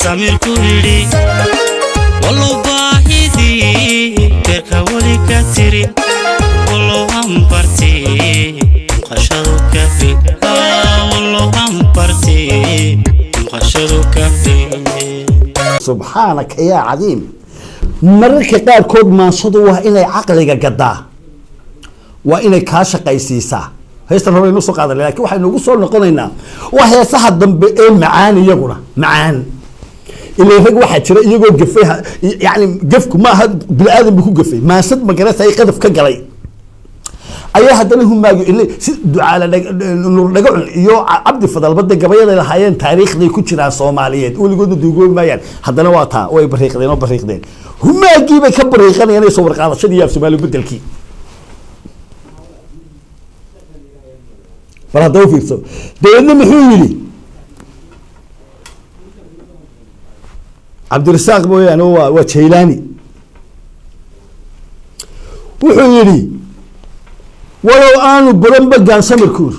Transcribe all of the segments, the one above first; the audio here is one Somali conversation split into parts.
Samir ku yidhi, wallow baahidii beerka weli ka tirin, wallow hambarti muuqashadu kafi, wallow hambarti muuqashadu kafi. Subxaanaka yaa cadiim. Mararka qaarkood maansadu waa inay caqliga gadaa, waa inay kaa shaqaysiisaa. Heestan hore aynu soo qaadanay, lakin waxaynu ugu soo noqonaynaa waa heesaha dambe ee macaan, iyaguna macaan. Ilaa rag waxaa jira iyagoo gafay, yani gafku maaha bini aadam buu ku gafay, maansad magarata ay qadaf ka galay ayaa haddana humaago ile si Ducaale Nuur Dhagacun iyo Cabdi Fadalba dee gabayaday lahaayeen taariikhday ku jiraan Soomaaliyeed, weligoodna duugoobi maayaan. Haddana waa taa way bariiqdeen oo bariiqdeen, humaagii bay ka bariiqanayaan soo warqaadashadii iyo af Soomaali bedelkii. Bal haddaba fiirso, dabeedna muxuu yidhi Cabdirasaaq mooyaane, waa Jaylaani, wuxuu yidhi walow aanu badan bagaan samirkuur.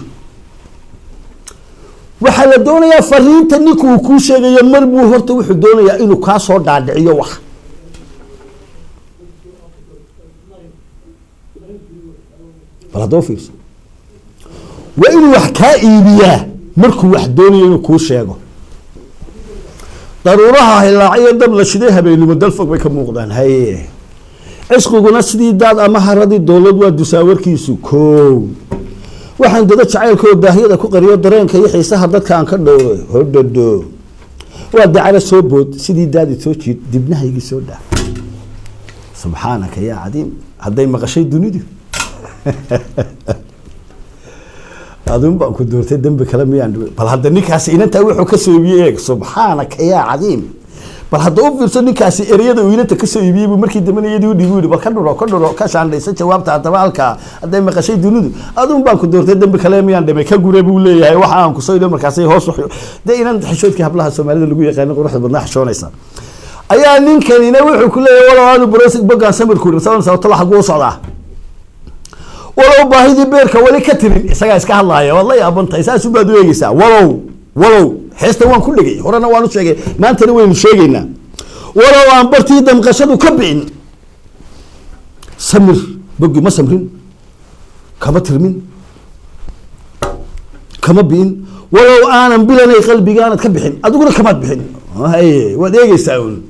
Waxaa la doonayaa fariinta ninku uu kuu sheegayo mar buu horta wuxuu doonayaa inuu kaa soo dhaadhiciyo wax. Bal haddaba fiirso, waa inuu wax kaa iibiyaa markuu wax doonayo inuu kuu sheego. Daruuraha hilaaciyo dab la shiday habeenimo dal fog bay ka muuqdaan. Haye, cishqiguna sidii daad ama haradii dowlad waa dusaawarkiisu koow. Waxaan dada jacaylkoo daahyada ku qariyo dareenka iyo xiisaha dadka aan ka dhowro hodhadho. Waa dacala soo bood sidii daadi soo jiid dibnahaygii soo dhaaf. Subxaanaka yaa cadiim. Hadday maqashay dunidu adun baan ku doortay, dembi kale miyaan dhibay? Bal hadda ninkaasi inantaa wuxuu ka soo iibiyey eeg. Subxaanaka yaa cadiim. Bal hadda u fiirso, ninkaasi ereyada uu inanta ka soo iibiyey buu markii dambena iyadii u dhiibi yidhi bal ka dhuro, ka dhuro, ka shaandhaysa jawaabta. Haddaba halkaa hadday maqashay dunidu adun baan ku doortay, dembi kale miyaan dhimay, ka gure buu leeyahay waxa aan kusoo idho. Markaasay hoos dee inan xishoodkii hablaha Soomaalida lagu yaqaano quruxda badnaa xishoonaysa ayaa ninkanina wuxuu ku leeyahay walow aanu brosig bogaan samirku yidhi sababta la xaguu socdaa, walow baahidii beerka weli ka tirin. Isagaa iska hadlaaya, waad la yaabantahay, saas baad u eegeysaa. Walow heestan waan ku dhegay, horena waan u sheegay, maantana waynu sheegaynaa. Walow aan bartii damqashadu ka bicin, samir bogi ma samrin, kama tirmin, kama bi'in. Walow aanan bilanay qalbigaanad ka bixin, adiguna kamaad bixin. Haye, waad eegeysaa uun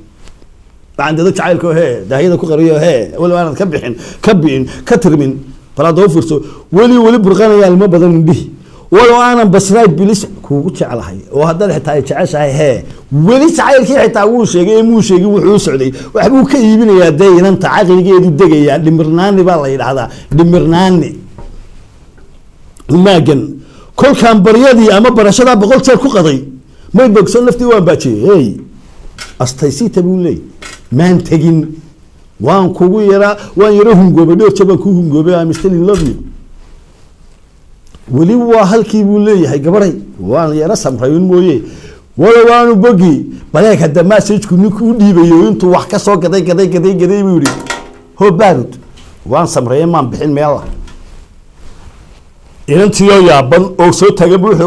waxaan dado jacaylka he daahyada ku qariyo he, walow aanad ka bixin, ka bi'in, ka tirmin. Bal haddaba fiirso, weli weli burqanaya ilmo badan indhihi. Walow aanan basraay bilis kuugu jeclahay oo haddaad xitaa ay jeceshahay hee, weli jacaylkii xitaa wuu sheegay ee muu sheegin wuxuu u socday. Waxbuu ka iibinayaa dee inanta, caqligeedu degayaa. Dhimirnaani baa la yidhahdaa, dhimirnaani humaagan. Kolkaan baryadii ama barashadaa 100 jeer ku qaday may bogso naftii waan baajiyey. Hey, astaysita buu leey, maan tegin, waan kugu yaraa, waan yaro hungoobay, dhowr jeer baan kuu hungoobay. I'm still in love you, weli waa halkii buu leeyahay gabaray, waan yaro samrayun mooye. Walow aanu bogi baleeg hadda message-ku ninku u dhiibayo intuu wax ka soo gaday gaday gaday gaday buu yihi ho baarud, waan samreeye maan bixin meela. Inantiiyoo yaaban oo soo taagan buu wuxuu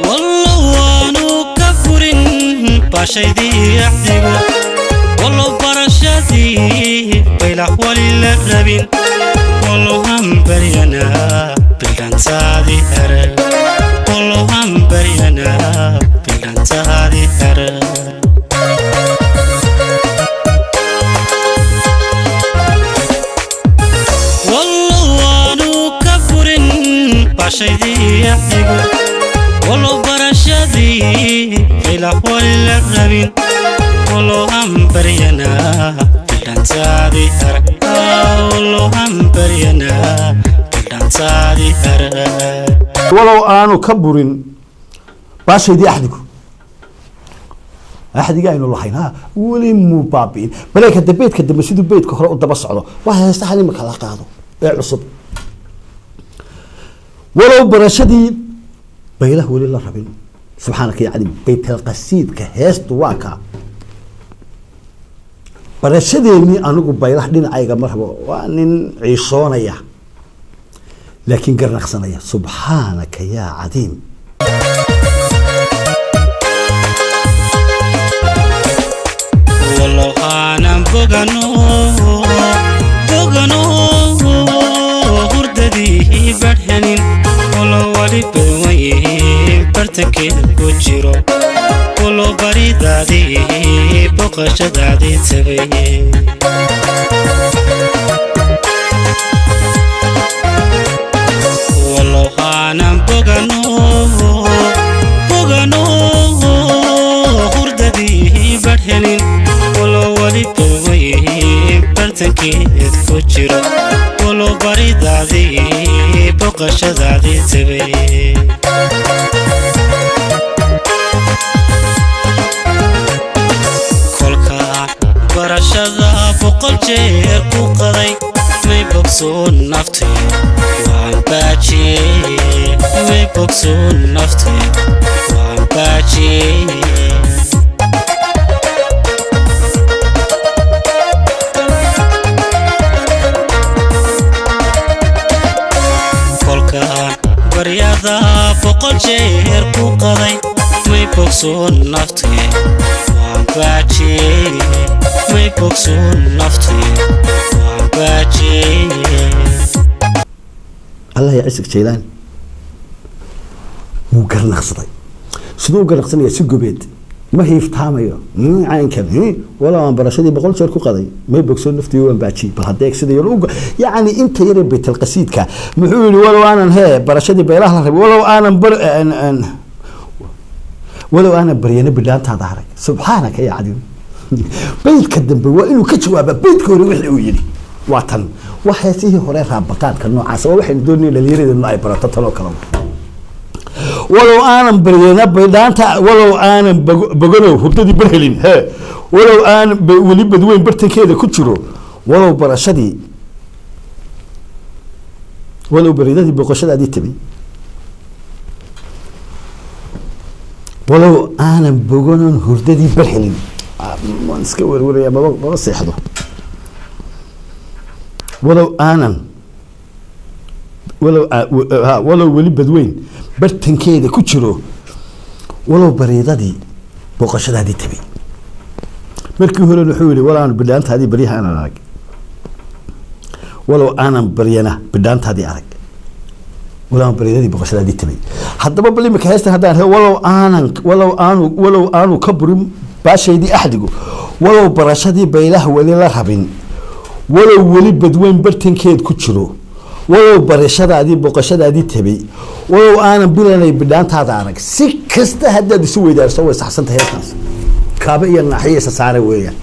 wallow waanu ka furin baashaydii axdigu, wallow barashadii baylax wali la rabin, wallow hambaryana bildhantaadii here, wallow hambaryana bildhantaadii here. Wallow waanu ka furin baashaydii axdigu, wallow barashadii baylax wali la rabin, wallow hambaryana bildhantaadii here, wallow hambaryana bildhantaadii here. Walow aanu ka burin baashaydii axdigu, axdiga aynu lahayn ha weli muu baabi'in. Baleeg hadda beydka dambe siduu beydka hore u daba socdo, waa heesahan imika la qaado ee cusub. Walow barashadii baylah weli la rabin. Subxaanaka ya cadiim. Baytalqasiidka heestu waa kaa barashadeennii. Anigu baylah dhinacayga ma rabo, waa nin ciishoonaya laakiin garnaqsanaya. Subxaanaka yaa cadiim. Wallow aanan bogano bogano hurdadii badhanin, walow wali badwayn bartankeeda ku jiro, walow baridaadii boqoshadaadii tabay. Wallow aanan bogano bogano hurdadii badhelin, walow wali badwayn bartankeed ku jiro, walow baridaadii boqoshadaadii tabay. Kolka barashada 100 jeer ku qaday, may bogsoon naftay waan baajiyey, may bogsoon naftay waan baajiyey. Kolka baryada 100 jeer ku qaday, may bogsoon naftay waan baajiyey, may bogsoon naftay waan baajiyey. Allah ya Cisig Jaylaani wuu garnaqsaday. Siduu u garnaqsanaya? Si gobeed ma hiiftaamayo caynkan. Walaa aan barashadii 100 jeer ku qaday, may bogsoon naftii waan baajiyey. Bal haddee sida yar u yacni inta yaree baytalqasiidka muxuu yihi? Walow aanan hee barashadii beelaha la rabay, walow aanan bar walow aanan baryana bidhaantaada harag. Subxaanaka ya cadiim. Beydka dambe waa inuu ka jawaaba beydka hore wixii uu yidhi. Waa tan, waa heesihii hore raabaqaadka noocaas, waa waxaynu doonayna dhalinyaradeennu ay barato tanoo kale. Walow aanan baryana bidhaanta, walow aanan boganow hurdadii barhelin he, walow aan weli badweyn bartankeeda ku jiro, walow barashadii, walow baridadii boqoshadaadii tabay, walow aanan boganon hurdadii barhelin. Waan iska werweraya, maba seexdo. Walow aanan walow walow weli badweyn bartankeeda ku jiro, walow bariidadii booqashadaadii tabay. Markii hore wuxuu yihi walow aan bidhaantaadii baryaha aanan arag, walow aanan baryana bidhaantaadii arag, walow aan bariidadii boqoshadaadii tabay. Haddaba bal imika heestan haddaan walow aanan walow aanu walow aanu ka burin baashaydii axdigu, walow barashadii baylaha weli la rabin, walow weli badweyn bartankeed ku jiro, walow barashadaadii boqoshadaadii tabay, walow aanan bilanay bidhaantaada arag. Si kasta haddaad isu weydaarso way saxsan tahay heestaas. Kaaba iyo naaxiyo isa saara weeyaan,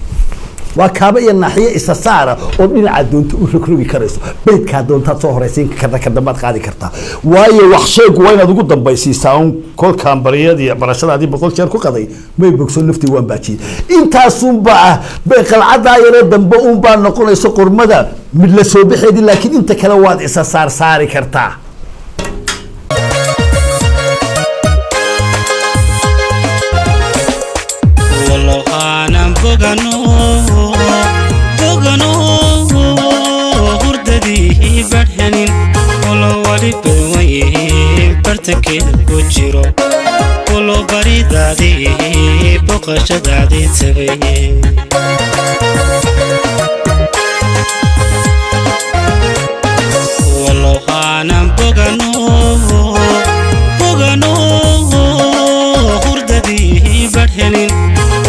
waa kaaba iyo naaxiyo isa saara oo dhinaca doonta u rogrogi karayso. Beydkaa doontaad soo horaysiin karta, ka dambaad qaadi kartaa, waayo wax sheegu waa inaad ugu dambaysiisaa un. Kolkaan baryadii barashadaadii 100 jeer ku qaday, may bogso naftii waan baajiyey, intaasunba ah qalcadaa yaree dambe unbaa noqonayso qormada mid la soo baxeedi, laakiin inta kale waad isa saar saari kartaa. Wallow aanan bogano bogano hurdadii badhanin, walow wali badwayn bartankeeda ku jiro, walow baridaadii boqoshadaadii tabay. Wallow aanan bogano bogano hurdadii badhelin,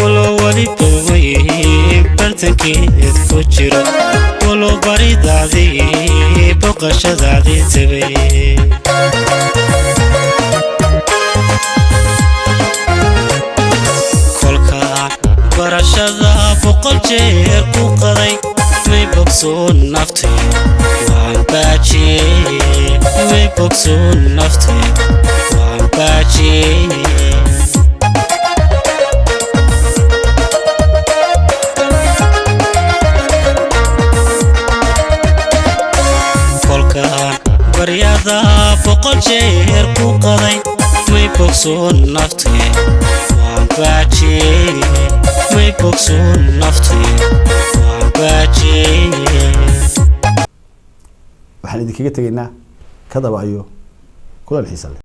walow wali badwayn bartankeed ku jiro, walow baridaadii boqoshadaadii tabay. Kolka barashada 100 jeer ku qaday, may bogsoon naftay waan baajiyey, may bogsoon naftay waan baajiyey. Kolka baryada 100 jeer ku qaday, may bogsoon naftay waan baajiyey, may bogsoon naftay waan baajiyey. Waxaan idinkaga tegaynaa kadaba iyo kulan xiisa leh.